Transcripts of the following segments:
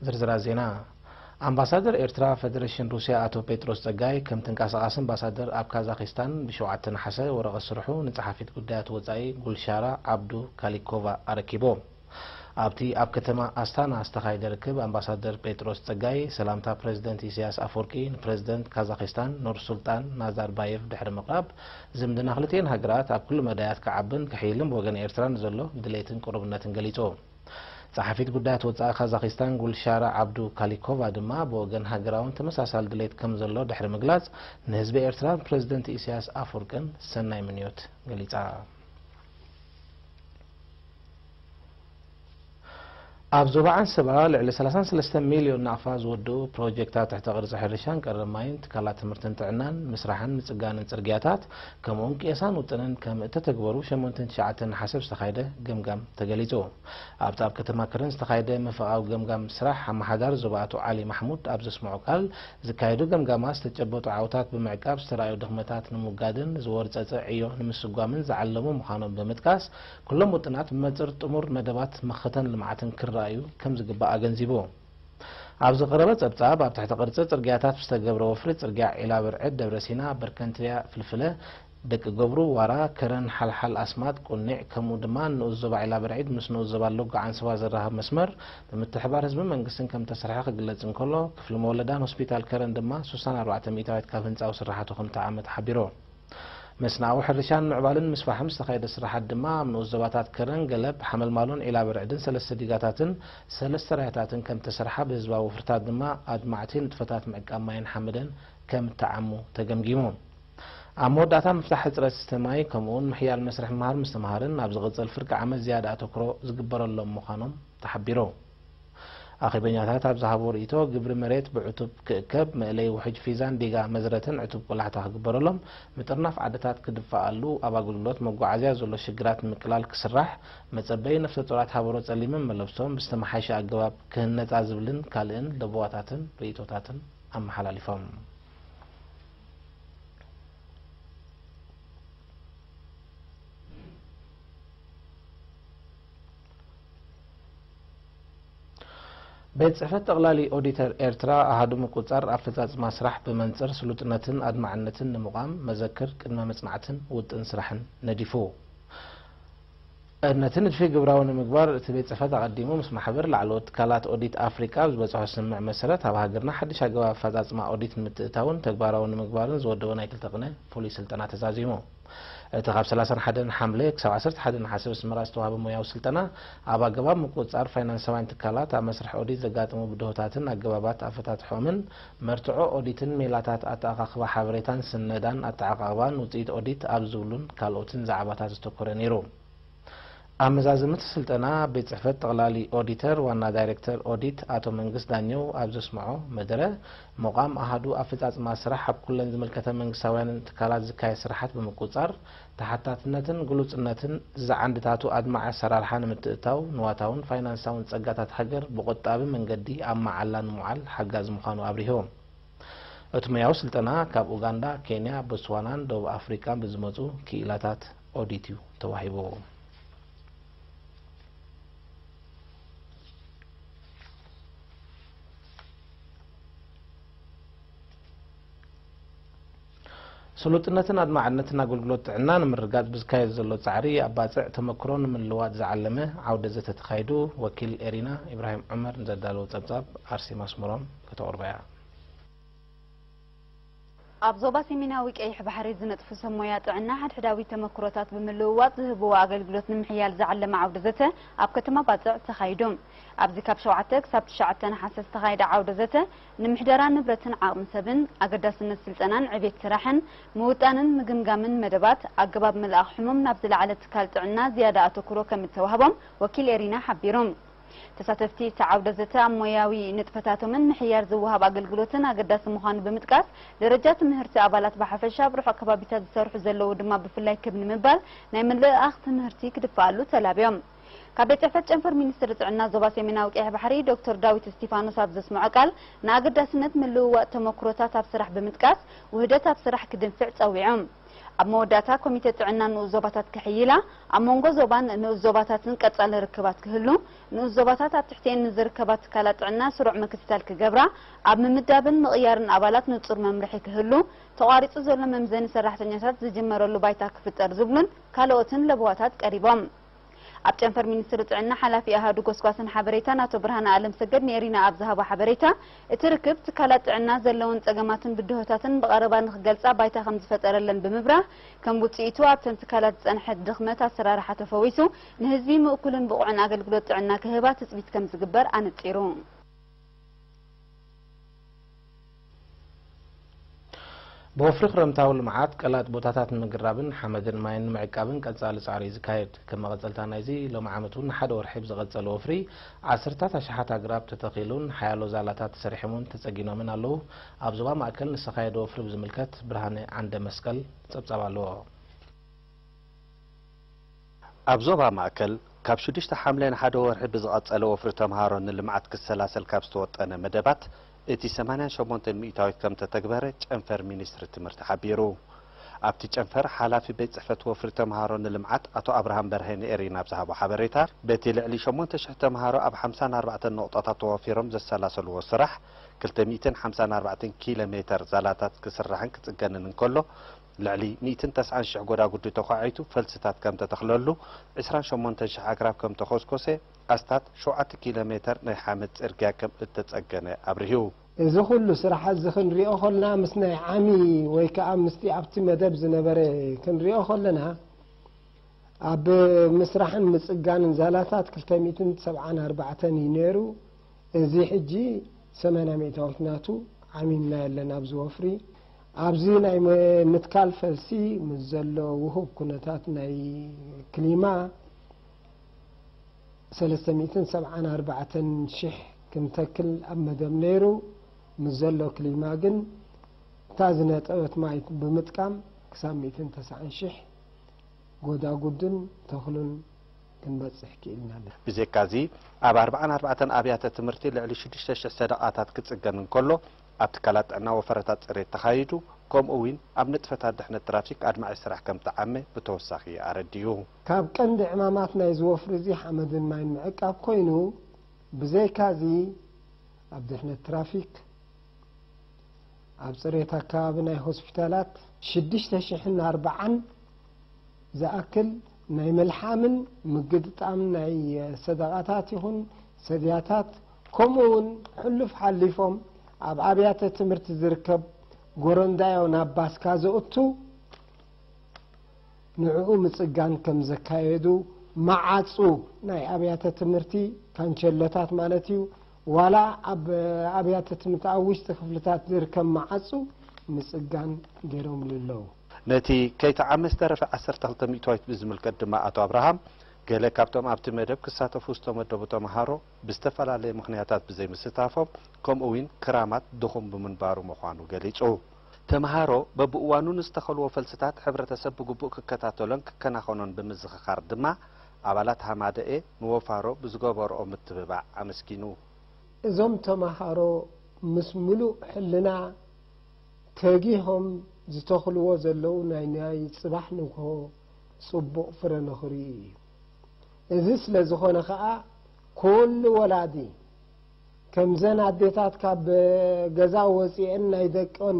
ዝርዝራት ዜና። ኣምባሳደር ኤርትራ ኣብ ፈደረሽን ሩስያ ኣቶ ጴጥሮስ ጸጋይ፣ ከም ተንቀሳቓሲ ኣምባሳደር ኣብ ካዛኺስታን፣ ብሸውዓተ ነሓሰ ወረቐት ስርሑ ንጸሓፊት ጉዳያት ወጻኢ ጉልሻራ ዓብዱ ካሊኮቫ ኣረኪቦ። ኣብቲ ኣብ ከተማ ኣስታና ዝተኻየደ ርክብ፣ ኣምባሳደር ጴጥሮስ ጸጋይ ሰላምታ ፕረዚደንት ኢሳያስ ኣፈወርቂ ንፕረዚደንት ካዛኺስታን ኑርሱልጣን ናዛርባየቭ ድሕሪ ምቕራብ፣ ዝምድና ክልቲኤን ሃገራት ኣብ ኩሉ መዳያት ክዓብን ክሕይልን ብወገን ኤርትራ ንዘሎ ድሌትን ቅሩብነትን ገሊጹ። ጸሓፊት ጉዳያት ወጻኢ ካዛኺስታን ጉልሻራ ዓብዱ ካሊኮቫ ድማ ብወገን ሃገራውን ተመሳሳሊ ድሌት ከም ዘሎ ድሕሪ ምግላጽ፣ ንህዝቢ ኤርትራን ፕረዚደንት ኢሳያስ ኣፈወርቅን ሰናይ ምንዮት ገሊጻ። ኣብ ዞባ ዓንሰባ ልዕሊ ሰላሳን ሰለስተ ሚልዮን ናቕፋ ዝወድኡ ፕሮጀክታት ትሕተ ቅርጺ ሕርሻን ቀረብ ማይን፣ ትካላት ትምህርትን ጥዕናን፣ ምስራሕን ምጽጋንን ጽርግያታት፣ ከምኡውን ቄሳን ውጥንን ከም እተተግበሩ ሸሞንተን ትሽዓተን ነሓሰ ዝተኻየደ ገምጋም ተገሊጹ። ኣብቲ ኣብ ከተማ ከረን ዝተኻየደ መፈቓዊ ገምጋም ስራሕ፣ ኣመሓዳሪ ዞባ ኣቶ ዓሊ ማሕሙድ ኣብ ዘስምዖ ቃል፣ ዝካየዱ ገምጋማት ዝተጨበጡ ዓውታት ብምዕቃብ ዝተራእዩ ድኽመታት ንምውጋድን ዝወርጸጸ ዕዮ ንምስጓምን ዝዓለሙ ምዃኖም ብምጥቃስ፣ ኩሎም ውጥናት ብመንጽር ጥሙር መደባት መኸተን ልምዓትን ክረኣዩ ከም ዝግባእ ኣገንዚቡ። ኣብ ዝቐረበ ጸብጻብ፣ ኣብ ትሕቲ ቅርጺ ጽርግያታት ብዝተገብረ ወፍሪ ጽርግያ ዒላ ብርዕድ ደብረ ሲና በርከንትያ ፍልፍለ ደቂ ገብሩ ዋራ ከረን ሓልሓል ኣስማጥ ቁኒዕ፣ ከምኡ ድማ ንኡስ ዞባ ዒላ ብርዒድ ምስ ንኡስ ዞባ ሎጎ ዓንሰባ ዘራኽብ መስመር ብምትሕባር ህዝብን መንግስትን ከም ተሰርሐ ክግለጽ እንከሎ፣ ክፍሊ መወለዳን ሆስፒታል ከረን ድማ ስሳን ኣርባዕተ ሚእታዊት ካብ ህንጻዊ ስራሓቱ ከም ተዓመ ተሓቢሩ። መስናዊ ሕርሻን ምዕባልን ምስፋሕም ዝተኻየደ ስራሓት ድማ ኣብ ንኡስ ዞባታት ከረን፣ ገለብ፣ ሓመልማሎን ዒላ ብርዕድን ሰለስተ ዲጋታትን ሰለስተ ራያታትን ከም ተሰርሓ፣ ብህዝባዊ ወፍርታት ድማ ኣድማዕቲ ንጥፈታት ምዕቃብ ማይን ሓመደን ከም ተዓሙ ተገምጊሙ። ኣብ መወዳእታ ምፍታሕ ሕጽረት ስተ ማይ ከምኡውን ምሕያል መስርሕ ምሃር ምስትምሃርን ኣብ ዝቕጽል ፍርቂ ዓመት ዝያዳ ኣተኩሮ ዝግበረሎም ምዃኖም ተሓቢሩ። ኣኼበኛታት ኣብ ዝሃቦ ርእይቶ፣ ግብሪ መሬት ብዕቱብ ክእከብ፣ መእለይ ውሕጅ ፊዛን ዲጋ መዝረትን ዕቱብ ቆላሕታ ክግበረሎም፣ ምጥርናፍ ዓድታት ክድፋኣሉ፣ ኣብ ኣገልግሎት መጓዓዝያ ዘሎ ሽግራት ንምቅላል ክስራሕ፣ መጸበይ ነፍሰ ጡራት ሃበሮ ጸሊምን መለብሶም ብዝተመሓየሸ ኣገባብ ክህነጻ ዝብልን ካልእን ለበዋታትን ርእይቶታትን ኣመሓላሊፎም። ቤት ጽሕፈት ጠቕላሊ ኦዲተር ኤርትራ፣ ኣሃዱ ምቁጽጻር ኣፈጻጽማ ስራሕ ብመንጽር ስሉጥነትን ኣድማዕነትን ንምቋም መዘክር ቅድመ መጽናዕትን ውጥን ስራሕን ነዲፉ። ነቲ ንድፊ ግብራዊ ንምግባር፣ እቲ ቤት ጽሕፈት ኣቐዲሙ ምስ ማሕበር ላዕለዎት ትካላት ኦዲት ኣፍሪቃ ኣብ ዝበጽሖ ስምምዕ መሰረት፣ ኣብ ሃገርና ሓድሽ ኣገባብ ኣፈጻጽማ ኦዲት ንምትእታውን ተግባራዊ ንምግባርን ዝወደበ ናይ ክልተ ቅነ ፍሉይ ስልጠና ተዛዚሙ። እቲ ካብ ሰላሳን ሓደን ሓምለ ክሳብ ዓሰርተ ሓደ ነሓሰ ኣብ ኣስመራ ዝተዋህበ ሞያዊ ስልጠና፣ ኣብ ኣገባብ ምቁጽጻር ፋይናንሳውያን ትካላት፣ ኣብ መስርሕ ኦዲት ዘጋጥሙ ብድሆታትን ኣገባባት ኣፈታትሖምን፣ መርትዖ ኦዲትን ሜላታት ኣተኣኻኽባ ሓበሬታን ስነዳን ኣተዓቓቕባን ውጽኢት ኦዲት ኣብ ዝብሉን ካልኦትን ዛዕባታት ዘተኮረ ነይሩ። ኣብ መዛዘሚ እቲ ስልጠና፣ ቤት ጽሕፈት ጠቕላሊ ኦዲተር ዋና ዳይሬክተር ኦዲት ኣቶ መንግስ ዳኘው ኣብ ዘስምዖ መደረ፣ ምቋም ኣሃዱ ኣፈጻጽማ ስራሕ ኣብ ኩለን ዝምልከተ መንግስታውያንን ትካላት ዝካየድ ስራሓት ብምቁጽጻር፣ ተሓታትነትን ግሉጽነትን ዝዓንድታቱ ኣድማዒ ኣሰራርሓ ንምትእታው፣ ንዋታውን ፋይናንሳውን ጸጋታት ሃገር ብቆጣቢ መንገዲ ኣብ መዓላ ንምውዓል ሓጋዚ ምዃኑ ኣብሪሆም። እቲ ሞያዊ ስልጠና ካብ ኡጋንዳ፣ ኬንያ፣ ቦትስዋናን ደቡብ ኣፍሪቃን ብዝመጹ ክኢላታት ኦዲት እዩ ተዋሂቡ። ስሉጥነትን ኣድማዕነትን ኣገልግሎት ጥዕና ንምርግጋጽ ብዝካየድ ዘሎ ጻዕሪ፣ ኣብ ባጽዕ ተመክሮ ንምልዋጥ ዝዓለመ ዓውደ ዘተ ተኻይዱ። ወኪል ኤሪና ኢብራሂም ዑመር ንዘዳለዎ ጸብጻብ ኣርሴማ ኣስመሮም ከተቕርቦ እያ። ኣብ ዞባ ሰሜናዊ ቀይሕ ባሕሪ ዝነጥፉ ሰብ ሞያ ጥዕና፣ ሓድሕዳዊ ተመክሮታት ብምልውዋጥ ዝህብዎ ኣገልግሎት ንምሕያል ዝዓለመ ዓውደ ዘተ ኣብ ከተማ ባጽዕ ተኻይዱ። ኣብዚ ካብ ሸውዓተ ክሳብ ትሽዓተ ነሓሰ ዝተኻየደ ዓውደ ዘተ፣ ንምሕደራ ንብረትን ዓቕሚ ሰብን፣ ኣገዳስነት ስልጠናን ዕቤት ስራሕን፣ ምውጣንን ምግምጋምን መደባት፣ ኣገባብ ምልኣኽ ሕሙም ናብ ዝለዓለ ትካል ጥዕና ዝያዳ ኣተኩሮ ከም እተዋህቦም ወኪል ኤሪና ሓቢሩ። ተሳተፍቲ እቲ ዓውደ ዘተ፣ ኣብ ሞያዊ ንጥፈታቶምን ምሕያር ዝወሃብ ኣገልግሎትን ኣገዳሲ ምዃኑ ብምጥቃስ፣ ደረጃ ትምህርቲ ኣባላት ብሓፈሻ፣ ኣብ ርሑቕ ከባቢታት ዝሰርሑ ዘለዉ ድማ ብፍላይ ክብ ንምባል፣ ናይ ምልእኣኽ ትምህርቲ ክድፍኣሉ ተላብዮም። ካብ ቤት ጽሕፈት ጨንፈር ሚኒስትሪ ጥዕና ዞባ ሰሜናዊ ቀይሕ ባሕሪ፣ ዶክተር ዳዊት እስቲፋኖስ ኣብ ዘስምዖ ቃል፣ ንኣገዳስነት ምልውዋጥ ተመክሮታት ኣብ ስራሕ ብምጥቃስ፣ ውህደት ኣብ ስራሕ ክድንፍዕ ጸዊዑ። ኣብ መወዳእታ ኮሚተ ጥዕና ንኡስ ዞባታት ክሕይላ፣ ኣብ መንጎ ዞባን ንኡስ ዞባታትን ቀጻሊ ርክባት ክህሉ፣ ንኡስ ዞባታት ኣብ ትሕቲኤን ንዝርከባ ትካላት ጥዕና ስሩዕ ምክትታል ክገብራ፣ ኣብ ምምዳብን ምቕያርን ኣባላት ንጹር መምርሒ ክህሉ፣ ተቋሪጹ ዘሎ መምዘኒ ሰራሕተኛታት ዝጅመረሉ ባይታ ክፍጠር ዝብሉን ካልኦትን ለበዋታት ቀሪቦም። ኣብ ጨንፈር ሚኒስትሪ ጥዕና ሓላፊ ኣሃዱ ጎስጓስን ሓበሬታን ኣቶ ብርሃነ ኣለምሰገድ ንኤሪና ኣብ ዝሃቦ ሓበሬታ፣ እቲ ርክብ ትካላት ጥዕና ዘለውን ጸገማትን ብድሆታትን ብቐረባ ንኽገልጻ ባይታ ከም ዝፈጠረለን ብምብራህ፣ ከም ውጽኢቱ ኣብተን ትካላት ዝጸንሐ ድኽመት ኣሰራርሓ ተፈዊሱ ንህዝቢ ምእኩልን ብቑዕን ኣገልግሎት ጥዕና ክህባ ትጽቢት ከም ዝግበር ኣነጺሩ። ብወፍሪ ክረምታዊ ልምዓት ቀላጥ ቦታታት ንምግራብን ሓመድን ማይን ንምዕቃብን ቀጻሊ ጻዕሪ እዩ ዝካየድ። ከም መቐጸልታ ናይዚ፣ ሎሚ ዓመት እውን ንሓደ ወርሒ ብዝቐጸለ ወፍሪ ዓሰርታት ኣሽሓት ኣግራብ ተተኺሉን ሓያሎ ዛላታት ተሰሪሖምን ተጸጊኖምን ኣለዉ። ኣብ ዞባ ማእከል ንዝተኻየደ ወፍሪ ብዝምልከት ብርሃነ ዓንደ መስቀል ጸብጻብ ኣለዎ። ኣብ ዞባ ማእከል፣ ካብ ሽዱሽተ ሓምለ ንሓደ ወርሒ ብዝቐጸለ ወፍሪ ተምሃሮ ንልምዓት ክሰላሰል ካብ ዝተወጠነ መደባት፣ እቲ ሰማንያን ሸሞንተን ሚእታዊት ከም ተተግበረ ጨንፈር ሚኒስትሪ ትምህርቲ ሓቢሩ። ኣብቲ ጨንፈር፣ ሓላፊ ቤት ጽሕፈት ወፍሪ ተምሃሮ ንልምዓት ኣቶ ኣብርሃም በርሀ ንኤሪና ኣብ ዝሃቦ ሓበሬታ፣ በቲ ልዕሊ ሸሞንተ ሽሕ ተምሃሮ ኣብ ሓምሳን ኣርባዕተን ነቑጣታት ተዋፊሮም ዘሰላሰልዎ ስራሕ፣ ክልተ ሚእትን ሓምሳን ኣርባዕተን ኪሎ ሜተር ዛላታት ክስራሕን ክጽገንን እንከሎ፣ ልዕሊ ሚእትን ተስዓን ሽሕ ጎዳጉዲ ተዃዒቱ ፈልስታት ከም ተተኽለሉ፣ ዕስራን ሸሞንተን ሽሕ ኣግራብ ከም ተኾስኮሰ፣ ኣስታት ሸውዓተ ኪሎ ሜተር ናይ ሓመድ ጽርግያ ከም እተጸገነ ኣብሪሁ። እዚ ኩሉ ስራሕ እዚ ክንሪኦ ከለና፣ ምስ ናይ ዓሚ ወይ ከኣ ምስቲ ኣብቲ መደብ ዝነበረ ክንሪኦ ከለና፣ ኣብ ምስራሕን ምጽጋንን ዛላታት ክልተ ሚእትን ሰብዓን ኣርባዕተን እዩ ነይሩ። እዚ ሕጂ ሰማንያ ሚእታዊት ናቱ ዓሚምና የለን ኣብዚ ወፍሪ። ኣብዚ ናይ ም-፣ ምትካል ፈልሲ ምስ ዘሎ ውሁብ ኩነታት ናይ ክሊማ፣ ሰለስተ ሚእትን ሰብዓን ኣርባዕተን ሽሕ ክንተክል ኣብ መደብ ነይሩ። ምስ ዘሎ ክሊማ ግን፣ እታ ዝነጠበት ማይ ብምጥቃም ክሳብ ሚእትን ተስዓን ሽሕ ጎዳጉድን ተኽሉን ክንበጽሕ ክኢልና ኣለና። ብዘይካዚ፣ ኣብ ኣርባዓን ኣርባዕተን ኣብያተ ትምህርቲ ልዕሊ ሽዱሽተ ሽሕ ሰደቓታት ክጽገን እንከሎ፣ ኣብ ትካላት ጥዕና ወፈረታት ጽሬት ተኻይዱ፣ ከምኡ እውን ኣብ ንጥፈታት ድሕነት ትራፊክ ኣድማዒ ስራሕ ከም ተዓመ ብተወሳኺ ኣረዲኡ። ካብ ቀንዲ ዕማማት ናይዚ ወፍሪ እዚ ሓመድን ማይን ምዕቃብ ኮይኑ፣ ብዘይካዚ ኣብ ድሕነት ትራፊክ፣ ኣብ ጽሬት ኣከባቢ ናይ ሆስፒታላት ሽዱሽተ ሽሕን ኣርባዓን ዝኣክል ናይ ምልሓምን ምግጥጣም ናይ ሰደቓታት ይኹን ሰድያታት፣ ከምኡ እውን ሕሉፍ ሓሊፎም ኣብ ኣብያተ ትምህርቲ ዝርከብ ጎረንዳዮ ናብ ባስካ ዘእቱ ንዕኡ ምጽጋን ከም ዘካየዱ፣ መዓጹ ናይ ኣብያተ ትምህርቲ፣ ካንቸሎታት ማለት እዩ፣ ዋላ ኣብ ኣብያተ ትምህርቲ ኣብ ውሽጢ ክፍልታት ዝርከብ መዓጹ ምጽጋን ገይሮምሉ ኣለዉ። ነቲ ከይተዓመ ዝተረፈ ዓሰርተ ክልተ ሚእታዊት ብዝምልከት ድማ ኣቶ ኣብርሃም፣ ገለ ካብቶም ኣብቲ መደብ ክሳተፉ ዝተመደቡ ተምሃሮ ብዝተፈላለየ ምኽንያታት ብዘይምስታፎም፣ ከምኡ እውን ክራማት ድኹም ብምንባሩ ምዃኑ ገሊጹ። ተምሃሮ በብእዋኑ ንዝተኸልዎ ፈልስታት ሕብረተሰብ ብግቡእ ክከታተሎን ክከናኸኖን ብምዝኽኻር ድማ፣ ኣባላት ሃማደኤ ንወፋሮ ብዝገበርኦ ምትብባዕ ኣመስጊኑ። እዞም ተምሃሮ ምስ ምሉእ ሕልና ተጊሆም ዝተኽልዎ ዘለዉ ናይ፣ ናይ ጽባሕ ንግሆ ጽቡቕ ፍረ ንኽርእዩ እዩ። እዚ ስለ ዝኾነ ኸኣ፣ ኩሉ ወላዲ፣ ከምዘን ኣዴታት ካብ ገዛ ወጺኤን ናይ ደቀን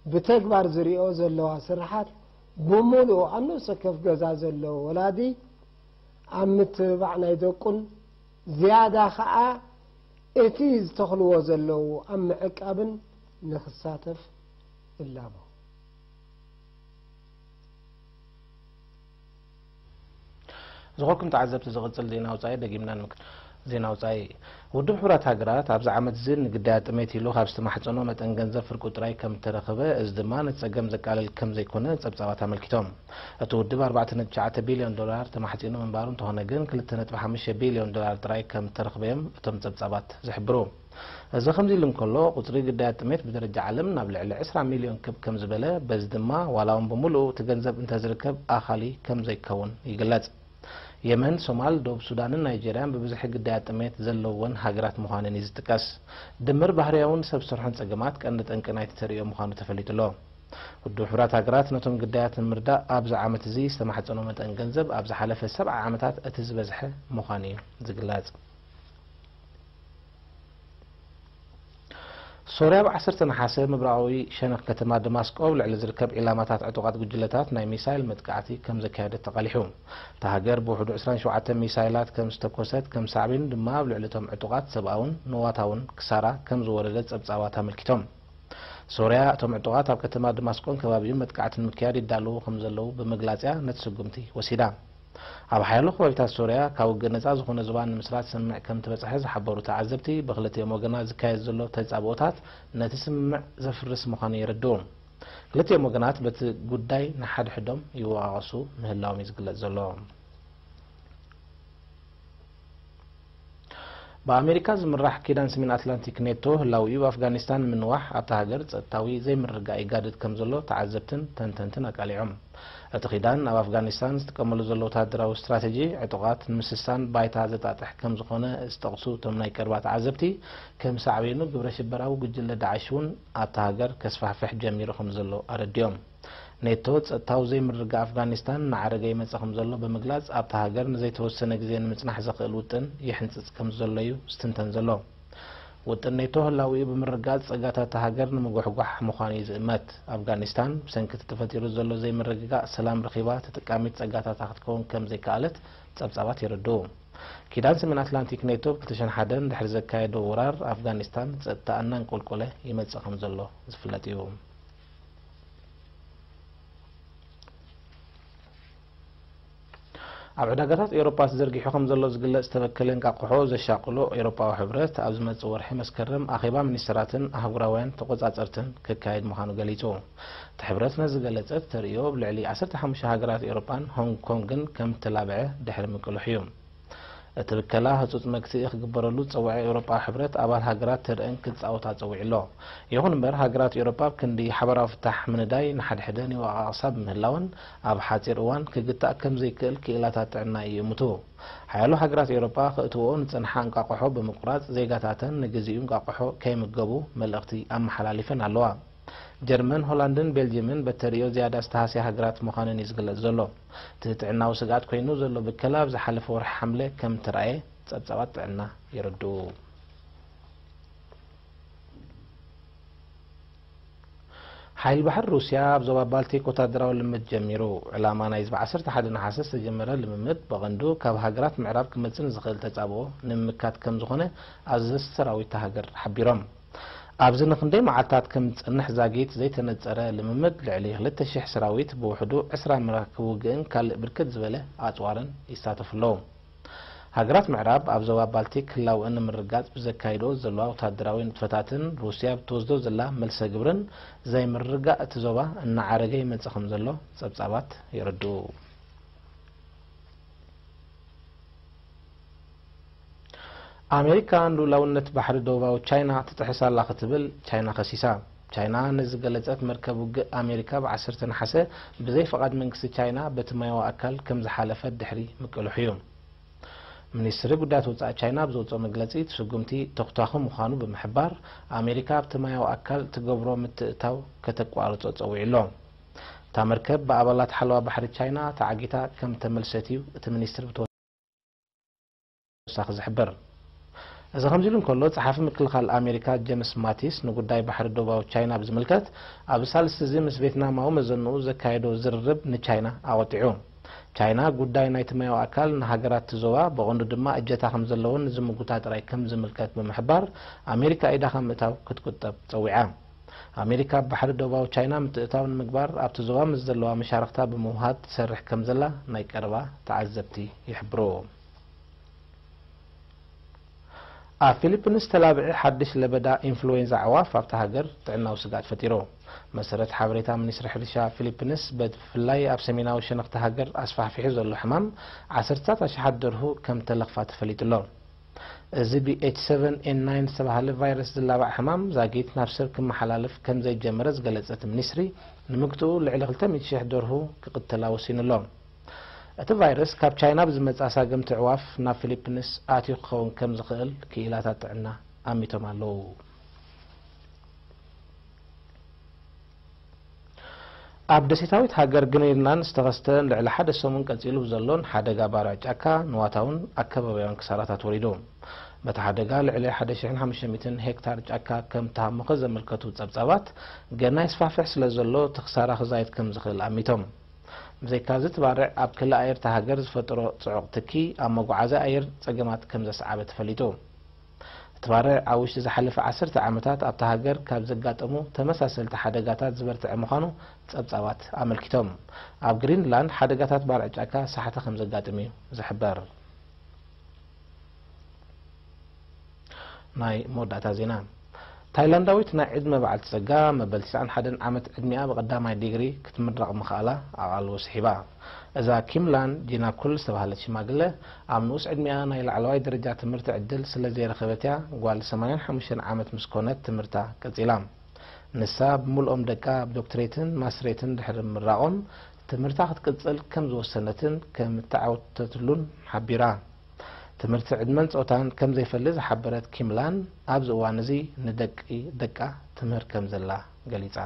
ብተግባር ዝርእዮ ዘለዋ ስራሓት፣ ብምሉኡ ኣብ ነፍሲ ወከፍ ገዛ ዘሎ ወላዲ ኣብ ምትብባዕ ናይ ደቁን፣ ዝያዳ ኸኣ እቲ ዝተኽልዎ ዘለዉ ኣብ ምዕቃብን ንኽሳተፍ እላቦ። ዝኾንኩም ተዓዘብቲ፣ ዝቕጽል ዜና ውጻኢ ደጊምና ንምክ-፣ ዜና ውጻኢ። ውድብ ሕቡራት ሃገራት ኣብዚ ዓመት እዚ ንግዳያት ጥሜት ኢሉ ካብ ዝተማሕጸኖ መጠን ገንዘብ ፍርቁ ጥራይ ከም እተረኸበ፣ እዚ ድማ ነቲ ጸገም ዘቃልል ከም ዘይኮነ ጸብጻባት ኣመልኪቶም። እቲ ውድብ ኣርባዕተ ነጥቢ ትሽዓተ ቢልዮን ዶላር ተማሕጺኑ ምንባሩ እንተኾነ ግን፣ ክልተ ነጥቢ ሓሙሽተ ቢልዮን ዶላር ጥራይ ከም እተረኽበ እዮም እቶም ጸብጻባት ዝሕብሩ። እዚ ከምዚ ኢሉ እንከሎ፣ ቁጽሪ ግዳያት ጥሜት ብደረጃ ዓለም ናብ ልዕሊ ዕስራ ሚልዮን ክብ ከም ዝበለ፣ በዚ ድማ ዋላ እውን ብምሉኡ እቲ ገንዘብ እንተዝርከብ ኣኻሊ ከም ዘይከውን ይግለጽ። የመን፣ ሶማል፣ ደቡብ ሱዳንን ናይጀርያን ብብዝሒ ግዳያት ጥሜት ዘለወን ሃገራት ምዃነን እዩ ዝጥቀስ። ድምር ባህርያውን ሰብ ሰርሖን ጸገማት ቀንዲ ጠንቂ ናይቲ ተርእዮ ምዃኑ ተፈሊጡ ኣሎ። ውድብ ሕቡራት ሃገራት ነቶም ግዳያት ንምርዳእ ኣብዚ ዓመት እዚ ዝተማሕጸኖ መጠን ገንዘብ ኣብ ዝሓለፈ ሰብዓ ዓመታት እቲ ዝበዝሐ ምዃኑ እዩ ዝግለጽ። ሶርያ ብ ዓሰርተ ነሓሰ ምብራቓዊ ሸነኽ ከተማ ደማስቆ ኣብ ልዕሊ ዝርከብ ዒላማታት ዕጡቓት ጉጅለታት ናይ ሚሳይል መጥቃዕቲ ከም ዘካየደት ተቓሊሑ። እታ ሃገር ብውሕዱ ዕስራን ሸውዓተን ሚሳይላት ከም ዝተኮሰት፣ ከም ሳዕቤኑ ድማ ኣብ ልዕሊ እቶም ዕጡቓት ሰብኣውን ንዋታውን ክሳራ ከም ዝወረደ ጸብጻባት ኣመልኪቶም። ሶርያ እቶም ዕጡቓት ኣብ ከተማ ደማስቆን ከባቢኡን መጥቃዕቲ ንምክያድ ይዳለዉ ከም ዘለዉ ብምግላጽ እያ ነቲ ስጉምቲ ወሲዳ። ኣብ ሓያሎ ከባቢታት ሶርያ ካብ ውግእ ነጻ ዝኾነ ዞባ ንምስራት ስምምዕ ከም ተበጽሐ ዝሓበሩ ተዓዘብቲ፣ ብክልቲኦም ወገናት ዝካየድ ዘሎ ተጻብኦታት ነቲ ስምምዕ ዘፍርስ ምዃኑ የረድኡ። ክልቲኦም ወገናት በቲ ጉዳይ ንሓድሕዶም ይወቓቐሱ ምህላዎም እዩ ዝግለጽ ዘሎ። ብኣሜሪካ ዝምራሕ ኪዳን ሰሜን ኣትላንቲክ ኔቶ ህላዊኡ ኣብ ኣፍጋኒስታን ንምንዋሕ ኣብታ ሃገር ጸጥታዊ ዘይምርግጋእ ይጋድድ ከም ዘሎ ተዓዘብትን ተንተንትን ኣቃሊዖም። እቲ ኪዳን ኣብ ኣፍጋኒስታን ዝጥቀመሉ ዘሎ ወተሃደራዊ ስትራተጂ ዕጡቓት ንምስሳን ባይታ ዘጣጥሕ ከም ዝኾነ ዝጠቕሱ እቶም ናይ ቀረባ ተዓዘብቲ፣ ከም ሳዕቤኑ ግብረ ሽበራዊ ጉጅለ ዳዕሽ እውን ኣብታ ሃገር ከስፋሕፍሕ ጀሚሩ ከም ዘሎ ኣረዲኦም። ኔቶ ጸጥታዊ ዘይምርግጋእ ኣፍጋኒስታን እናዓረገ ይመጽእ ከም ዘሎ ብምግላጽ፣ ኣብታ ሃገር ንዘይተወሰነ ግዜ ንምጽናሕ ዘኽእል ውጥን ይሕንጽጽ ከም ዘሎ እዩ ዝትንተን ዘሎ። ውጥን ኔቶ ህላዊኡ ብምርግጋጽ ጸጋታት እታ ሃገር ንምጉሕጓሕ ምዃኑ እዩ ዝእመት። ኣፍጋኒስታን ብሰንኪ እቲ ተፈጢሩ ዘሎ ዘይምርግጋእ ሰላም ረኺባ ተጠቃሚት ጸጋታታ ክትከውን ከም ዘይከኣለት ጸብጻባት የረድኡ። ኪዳን ሰሜን ኣትላንቲክ ኔቶ ብ ክልተ ሽሕን ሓደን ድሕሪ ዘካየዶ ወራር ኣፍጋኒስታን ጸጥታ እናንቆልቆለ ይመጽእ ከም ዘሎ ዝፍለጥ እዩ። ኣብ ዕዳጋታት ኤውሮጳ ተዘርጊሑ ከም ዘሎ ዝግለጽ ዝተበከለ እንቃቑሖ ዘሻቕሎ ኤውሮጳዊ ሕብረት ኣብ ዝመጽእ ወርሒ መስከረም ኣኼባ ሚኒስተራትን ኣህጉራውያን ተቖጻጸርትን ክካየድ ምዃኑ ገሊጹ። እቲ ሕብረት ነዚ ዝገለጸ ተርእዮ ኣብ ልዕሊ ዓሰርተ ሓሙሽተ ሃገራት ኤውሮጳን ሆንግ ኮንግን ከም እተላብዐ ድሕሪ ምቅልሑ እዩ። እቲ ብከላ ህጹጽ መግትኢ ክግበረሉ ዝጸውዐ ኤውሮጳዊ ሕብረት ኣባል ሃገራት ተርእን ክጻወታ ጸዊዑ ኣሎ። ይኹን እምበር ሃገራት ኤውሮጳ ኣብ ክንዲ ሓባራዊ ፍታሕ ምንዳይ ንሓድሕደን ይወቓቕሳ ብምህላወን ኣብ ሓጺር እዋን ክግታእ ከም ዘይክእል ክኢላታት ጥዕና ይእምቱ። ሓያሎ ሃገራት ኤውሮጳ ከእትወኦ ንጸንሓ እንቃቑሖ ብምቁራጽ ዜጋታተን ንግዚኡ እንቃቑሖ ከይምገቡ መልእኽቲ ኣመሓላሊፈን ኣለዋ። ጀርመን፣ ሆላንድን ቤልጅየምን በተርእዮ ዝያዳ ዝተሃስያ ሃገራት ምዃነን እዩ ዝግለጽ ዘሎ። እቲ ጥዕናዊ ስግኣት ኮይኑ ዘሎ ብከላ ኣብ ዝሓለፈ ወርሒ ሓምለ ከም እተራእየ ጸብጻባት ጥዕና የረድኡ። ሓይሊ ባሕሪ ሩስያ ኣብ ዞባ ባልቲክ ወታደራዊ ልምምድ ጀሚሩ። ዕላማ ናይዚ ብ ዓሰርተ ሓደ ነሓሰ ዝተጀመረ ልምምድ ብቐንዱ ካብ ሃገራት ምዕራብ ክመጽእ ንዝኽእል ተጻብኦ ንምምካት ከም ዝኾነ ኣዘዝቲ ሰራዊት እታ ሃገር ሓቢሮም። ኣብዚ ንክንደይ መዓልታት ከም ዝጸንሕ ዛጊት ዘይተነጸረ ልምምድ፣ ልዕሊ ክልተ ሽሕ ሰራዊት ብውሕዱ ዕስራ መራክብ ውግእን ካልእ ብርክት ዝበለ ኣጽዋርን ይሳተፉ ኣለዉ። ሃገራት ምዕራብ ኣብ ዞባ ባልቲክ ህላውአን ንምርግጋጽ ብዘካይድኦ ዘለዋ ወታደራዊ ንጥፈታትን ሩስያ ብትወስዶ ዘላ መልሰ ግብርን ዘይምርግጋእ እቲ ዞባ እናዓረገ ይመጽእ ከም ዘሎ ጸብጻባት የረድኡ። ኣሜሪካ ንልኡላውነት ባሕሪ ደቡባዊ ቻይና ትጥሕስ ኣላ ክትብል ቻይና ከሲሳ። ቻይና ነዚ ዝገለጸት መርከብ ውግእ ኣሜሪካ ብ ዓሰርተ ነሓሰ ብዘይ ፍቓድ መንግስቲ ቻይና በቲ ማያዊ ኣካል ከም ዝሓለፈት ድሕሪ ምቅልሑ እዩ። ሚኒስትሪ ጉዳያት ወጻኢ ቻይና ኣብ ዘውጽኦ መግለጺ፣ እቲ ስጉምቲ ተኹታኹ ምዃኑ ብምሕባር፣ ኣሜሪካ ኣብቲ ማያዊ ኣካል ትገብሮ ምትእትታው ከተቋርጾ ጸዊዑ ኣሎ። እታ መርከብ ብኣባላት ሓለዋ ባሕሪ ቻይና ተዓጊታ ከም ተመልሰት እዩ እቲ ሚኒስትሪ ብተወሳኺ ዝሕብር። እዚ ከምዚ ኢሉ እንከሎ፣ ጸሓፊ ምክልኻል ኣሜሪካ ጄምስ ማቲስ ንጉዳይ ባሕሪ ደቡባዊ ቻይና ብዝምልከት፣ ኣብዚ ሳልስቲ እዚ ምስ ቬትናማዊ መዘንኡ ዘካየዶ ዝርርብ ንቻይና ኣቖጢዑ። ቻይና ጉዳይ ናይቲ ማያዊ ኣካል ንሃገራት እቲ ዞባ፣ ብቐንዱ ድማ እጀታ ከም ዘለወን ንዝምጉታ ጥራይ ከም ዝምልከት ብምሕባር፣ ኣሜሪካ ኢዳ ካብ ምእታው ክትቁጠብ ጸዊዓ። ኣሜሪካ ኣብ ባሕሪ ደቡባዊ ቻይና ምትእትታው ንምግባር ኣብቲ ዞባ ምስ ዘለዋ መሻርኽታ ብምውሃድ ትሰርሕ ከም ዘላ ናይ ቀረባ ተዓዘብቲ ይሕብሩ። ኣብ ፊሊፒንስ ተላብዒ ሓድሽ ለበዳ ኢንፍሉዌንዛ ኣዕዋፍ ኣብታ ሃገር ጥዕናዊ ስግኣት ፈጢሩ። መሰረት ሓበሬታ ሚኒስትሪ ሕርሻ ፊሊፒንስ፣ ብፍላይ ኣብ ሰሜናዊ ሸነኽቲ ሃገር ኣስፋሕፊሑ ዘሎ ሕማም ዓሰርታት ኣሽሓት ደርሁ ከም ተለኽፋ ተፈሊጡ ኣሎ። እዚ ብ ኤች ሰቨን ኤን ናይን ዝተባህለ ቫይረስ ዝላባዕ ሕማም ዛጊት ናብ ሰብ ክመሓላለፍ ከም ዘይጀመረ ዝገለጸ እቲ ሚኒስትሪ፣ ንምግትኡ ልዕሊ ክልተ ሚእቲ ሽሕ ደርሁ ክቕተላ ወሲኑ ኣሎ። እቲ ቫይረስ ካብ ቻይና ብዝመጻ ሳገምቲ ኣዕዋፍ ናብ ፊሊፒንስ ኣትዩ ክኸውን ከም ዝኽእል ክኢላታት ጥዕና ኣሚቶም ኣለዉ። ኣብ ደሴታዊት ሃገር ግሪንላንድ ዝተኸስተ ልዕሊ ሓደ ሰሙን ቀጺሉ ብዘሎን ሓደጋ ባርዕ ጫካ ንዋታውን ኣከባቢያውን ክሳራታት ወሪዱ። በቲ ሓደጋ ልዕሊ ሓደ ሽሕን ሓሙሽተ ሚእትን ሄክታር ጫካ ከም ተሃሞኸ ዘመልከቱ ጸብጻባት፣ ገና ይስፋሕፍሕ ስለ ዘሎ እቲ ክሳራ ክዛይድ ከም ዝኽእል ኣሚቶም። ብዘይካዚ እቲ ባርዕ ኣብ ክሊ ኣየር እታ ሃገር ዝፈጠሮ ጽዑቕ ትኪ ኣብ መጓዓዝያ ኣየር ጸገማት ከም ዘስዓበ ተፈሊጡ። እቲ ባርዕ ኣብ ውሽጢ ዝሓለፈ ዓሰርተ ዓመታት ኣብታ ሃገር ካብ ዘጋጠሙ ተመሳሰልቲ ሓደጋታት ዝበርትዐ ምዃኑ ጸብጻባት ኣመልኪቶም። ኣብ ግሪንላንድ ሓደጋታት ባርዕ ጫካ ሳሕቲ ከም ዘጋጥም እዩ ዝሕበር። ናይ መወዳእታ ዜና። ታይላንዳዊት ናይ ዕድመ በዓልቲ ጸጋ፣ መበል ትስዓን ሓደን ዓመት ዕድሚኣ ብቐዳማይ ዲግሪ ክትምረቕ ምኽኣላ ኣቓልቦ ስሒባ። እዛ ኪምላን ጂናኩል ዝተባህለት ሽማግለ፣ ኣብ ንኡስ ዕድሚኣ ናይ ላዕለዋይ ደረጃ ትምህርቲ ዕድል ስለ ዘይረኸበት እያ ጓል ሰማንያን ሓሙሽተን ዓመት ምስ ኮነት ትምህርታ ቀጺላ። ንሳ ብምልኦም ደቃ ብዶክትሬትን ማስትሬትን ድሕሪ ምምራቖም፣ ትምህርታ ክትቅጽል ከም ዝወሰነትን ከም እተዓወተትሉን ሓቢራ። ትምህርቲ ዕድመን ጾታን ከም ዘይፈሊ ዝሓበረት ኪምላን፣ ኣብዚ እዋን እዚ ንደቂ ደቃ ትምህር ከም ዘላ ገሊጻ።